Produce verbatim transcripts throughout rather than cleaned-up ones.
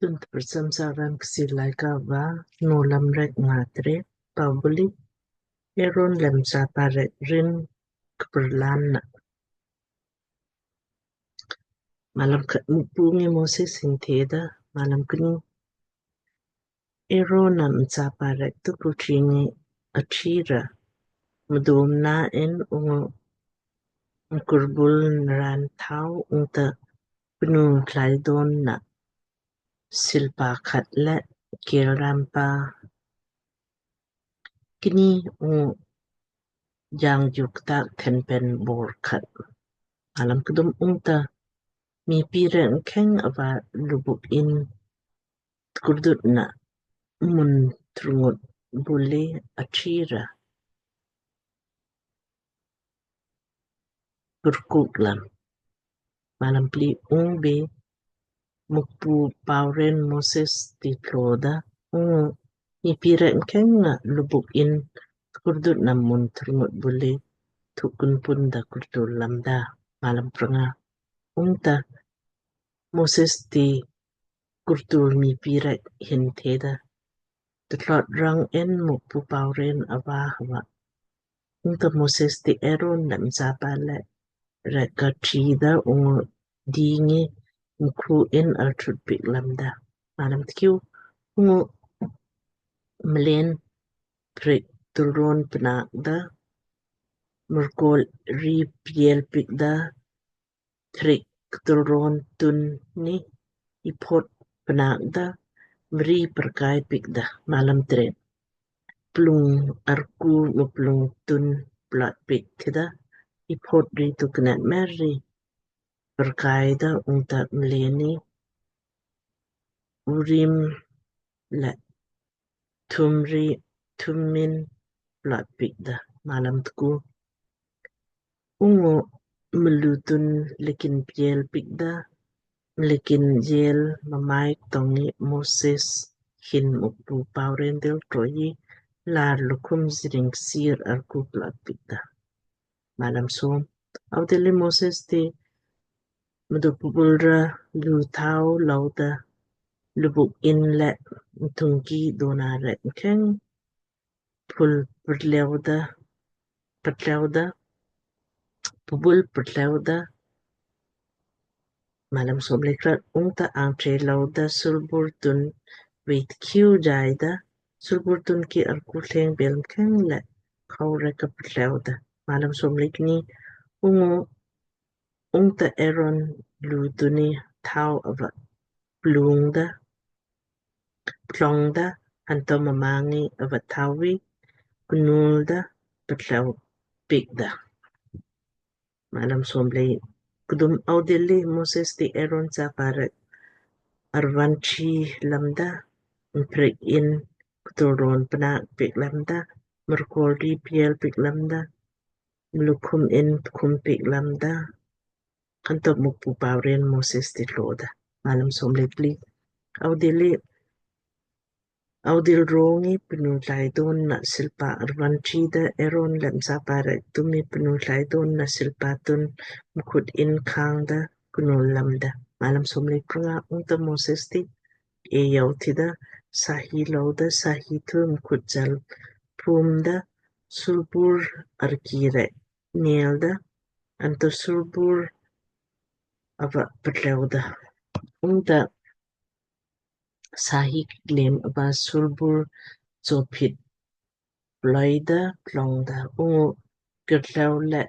Tun tprcham saran Kchiir Laaika va Nowlamrek nga tret. Pau buli Aaron le mchapa rek rin kprlan na. Malam khat. Mukpu ngi Moses hin theda, malam kni. Aaron na mchapa rek tu kutri ngi athira mdom na en ungu mkurbul nran thau ungta pnu tlaidon na silpa khat le kelrampa kni ungu jang juk tak thenpen bor khat. Malam kdum. Ungta mipi rek mkheng ava lubuk in tkurdut na mun trungut buli athira kurkuk lam. Malam pli. Ungbe Mukpu pauren Moses ti tloda ungu mipi rek mkheng nga lubuk in tkurdut na mun trungut buli thukun pun da kurtul lamda. Malam pranga. Ungta Moses ti kurtul mipi rek hin theda, tutlot rang en Mukpu pauren ava hava. Ungta Moses ti Aaron le mchapa le rek ka trida ungu dingi mkhu in arthut pik lamda. Malam tkiu. Ungu mlen prik tulron pnak da murkol ri piel pik da trik tulron tun ni iphot pnak da mri perkai pik da. Malam tret. Plung arku muplung tun plat pik tida iphot ri tu knet meri perkai da ungta mleni Urim le Thumri Thumin plat pik da. Malam tku. Ungu mlutun lekin piel pik da, lekin jel mamaik tongi Moses hin Mukpu pauren dil troyi lar lukum ziring sir arku plat pik da. Malam som. Audili Moses ti mdu pubulra lu thau lauda lubuk in le thungki dona rek mkheng pul perleuda perleuda pubul perleuda. Malam som le krat. Ungta angtre lauda sulbur tun wit kiu jaida sulbur tun ki arku thleng bel mkheng le khau rek ka perleuda. Malam som le kni. Ungu ungta Aaron lu tuni thau ava plungda plongda anto mamangi ava thawi knulda perleu pikda. Malam som le kdum. Audili Moses ti Aaron chapa rek arvan chi lamda mprik in kutulron pnak pik lamda murkol ri piel pik lamda mlukhum in pkhum pik lamda anto Mukpu pauren Moses ti tloda. Malam som le pli. Audili Audil rongi pnu tlaidon na silpa arvan trida Aaron le mchapa rek tumi pnu tlaidon na silpa tun mkhut in khangda knul lamda. Malam som le pranga. Ungta Moses ti e yau tida sahi lauda sahi thu mkhut jal pumda sulbur arki rek nelda anto sulbur ava perleuda. Ungta sahi klem ava sulbur chopit ploida plongda ungu kerleu le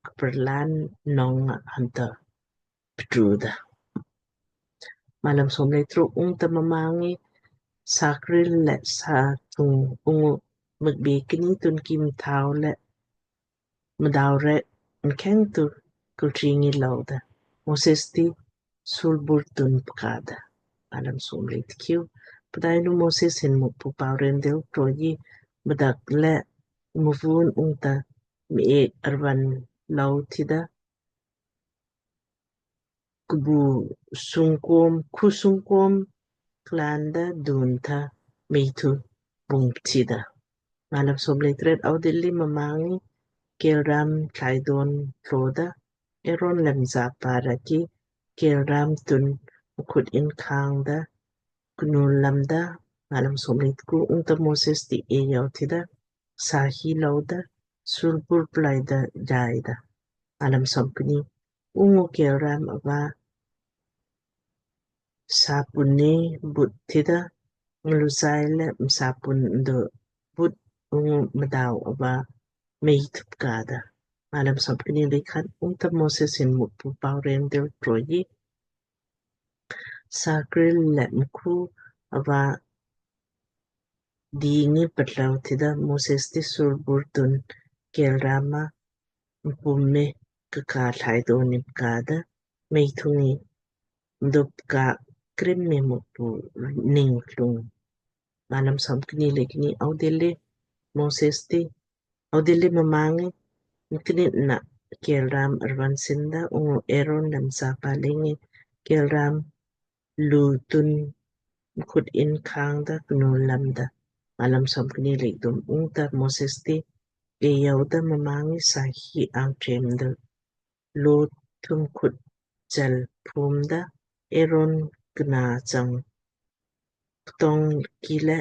kperlan nong hanta ptruda. Malam som le truk. Ungta mamangi sakril le sa tung ungu mukbe kni tun kim thau le mdau rek mkheng tu kultringi lauda Moses ti sulbur tun pkada. Malam som le tkiu. Pdainu Moses hin Mukpu pauren dil troyi mdak le muvun ungta mi ek arvan lau tida kubu sungkom khu sungkom klanda duntha meithu bung tida. Malam som le tret. Audili mamangi kelram tlaidon tloda Aaron le mchapa rek ki kelram tun mkhut in khangda knu lamda. Malam somlei tku. Ungta Moses ti e yau tida sahi lauda sulbur plai da jai da. Malam somkni. Ungu kelram ava sapun ni but tida, mlusai le msapun do but ungu mdau ava mei tupkada. Malam somkni lei khat. Ungta Moses hin Mukpu pau ren dil troyi sakril le mkhu ava dingi patlau tida Moses ti sulbur tun kelrama mpumme kaka thlaido nipkada mei thungi mdupka krim me Mukpu ning lung. Malam somkni lei kni. Audele Moses ti, audele mamangi mknit na kelram arvan sinda ungu Aaron lam sapa lengi kelram lu tun mkhut in khang da knu lamda. Malam somkni lei kthum. Ungta Moses ti e yau da mamangi sahi ang trem da lo thum khut jal phum da Aaron kna chang tong ki le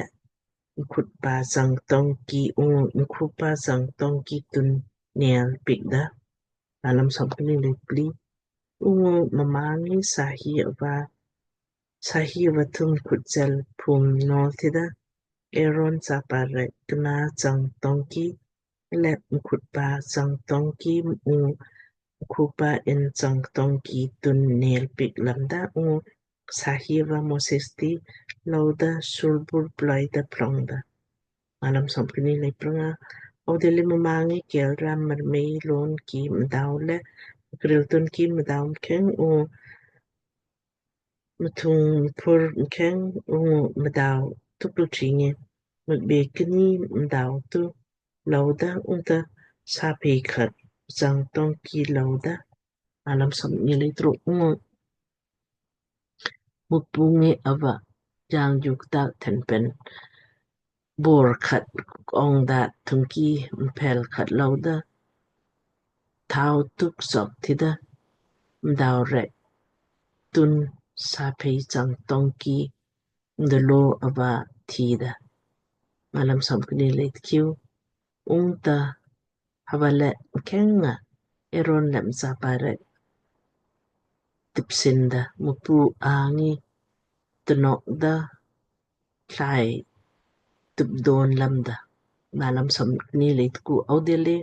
mkhut pa chang tong ki ungu mkhu pa chang tong ki tun nel pik da. Malam somkni lei pli. Ungu mamangi sahi ava sahi ava thum khut jal phum nol tida Aaron sapa rek kna chang tong ki le mkhut pa chang tong ki ungu mkhu pa in chang tong ki tun nel pik lamda ungu sahi ava Moses ti lauda sulbur plai da plong da. Malam somkni lei pranga. Audele mamangi kelram marmei lon ki mdau le kril tun ki mdau mkheng ungu mthung mphur mkheng ungu mdau tu kultringi mbe kni mdau tu lauda ungta saphei khat chang tong ki lauda. Malam somkni lei truk. Ungu Mukpu ngi ava jang juk ta thenpen bor khat ong da thungki mphel khat lauda thau tuk sok tida mdau rek tun saphei chang tong ki mdalo ava thida. Malam somkni lei tkiu. Ungta hava le mkheng nga Aaron le mchapa rek tipsin da Mukpu angi tnok da thlai tupdon lamda. Malam somkni lei tku. Audele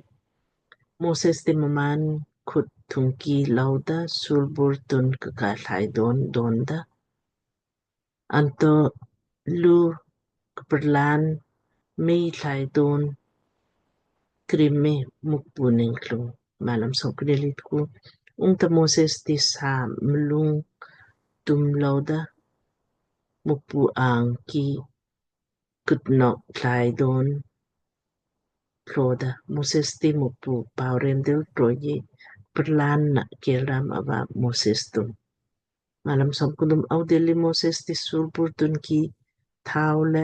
Moses ti maman khut thungki lauda sulbur tun kaka thlai don don da anto lu kperlan mei thlai don krim me Mukpu ning lung. Malam somkni lei tku. Ungta Moses ti sa mlung tum lauda Mukpu ang ki kutnok thlai don tloda. Moses ti Mukpu pau ren dil troyi perlan na kelram ava Moses tum. Malam somkthum. Audele Moses ti sulbur tun ki thau le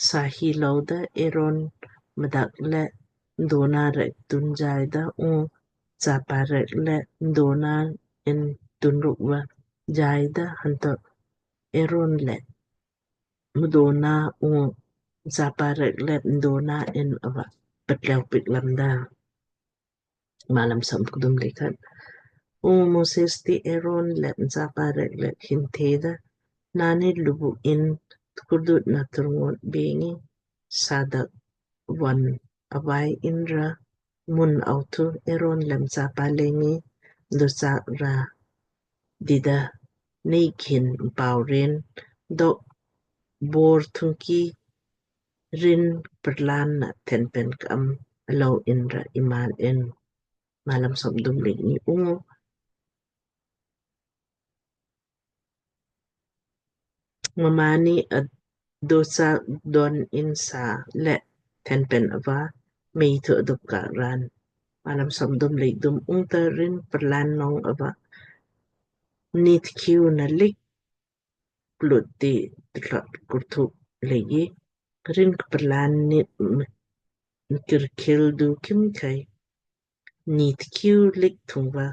sahi lauda Aaron mdak le mdona rek tun jaida ungu chapa rek le mdona in tun rukva jaida hanto Aaron le mdona ungu chapa rek le mdona in ava petleu pik lamda. Malam somkthum lei khat. Ungu Moses ti Aaron le mchapa rek le hin theda, nani lubu in tkurdut na turngot bengi sadak wan avai inra mun autu Aaron le mchapa lengi dosak ra dida nei khin pau ren dok bor thungki rin perlan na thenpen kam alou inra imal in. Malam somkthum lei kni. Ungu mmaanni adosa don insa le thenpen ava mei thu adup ka ran. Malam somkthum lei kthum. Ungta rin perlan nong ava nit kiu na lik plut ti tlot kurthuk leiji rin kperlan nit mkirkil du kim kai nit kiu lik thungva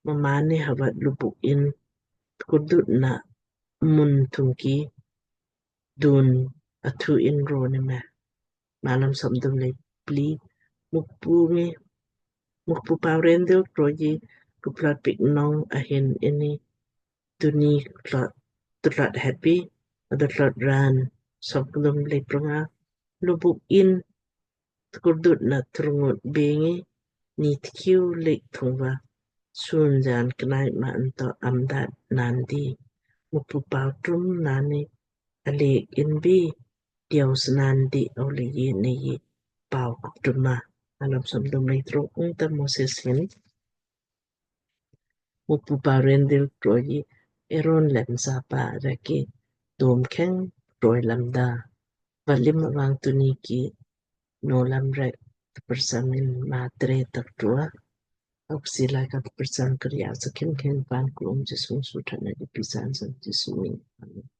mmaanni hava lubu in tkurdut na mun thungki dun athu in ro ni me. Malam somdum lei pli. Mukpu ngi, Mukpu pau ren dil kroji kuplot piik nong ahin ini tuni klot, tlot happy, ada tlot ran. Somdum lei pranga. Lubuk in tkurdut na trungut bengi ni tkiu lek thungva sun jan knai ma anto amdat nandi. Mukpu pau trum nani alek in bi diaus nandi aulei ni pau kuptuma. Malam somdum lei truk. Ungta Moses hin Mukpu pau ren dil kroji Aaron le mchapa rek ki dom kheng roi lamda. Valim avang tuni ki Nowlam rek tprcham in matre tak tua. Oksi lai ka tprcham kriya sa khim khim pan krum Jisu su thana di pisan sa Jisu min. Amen.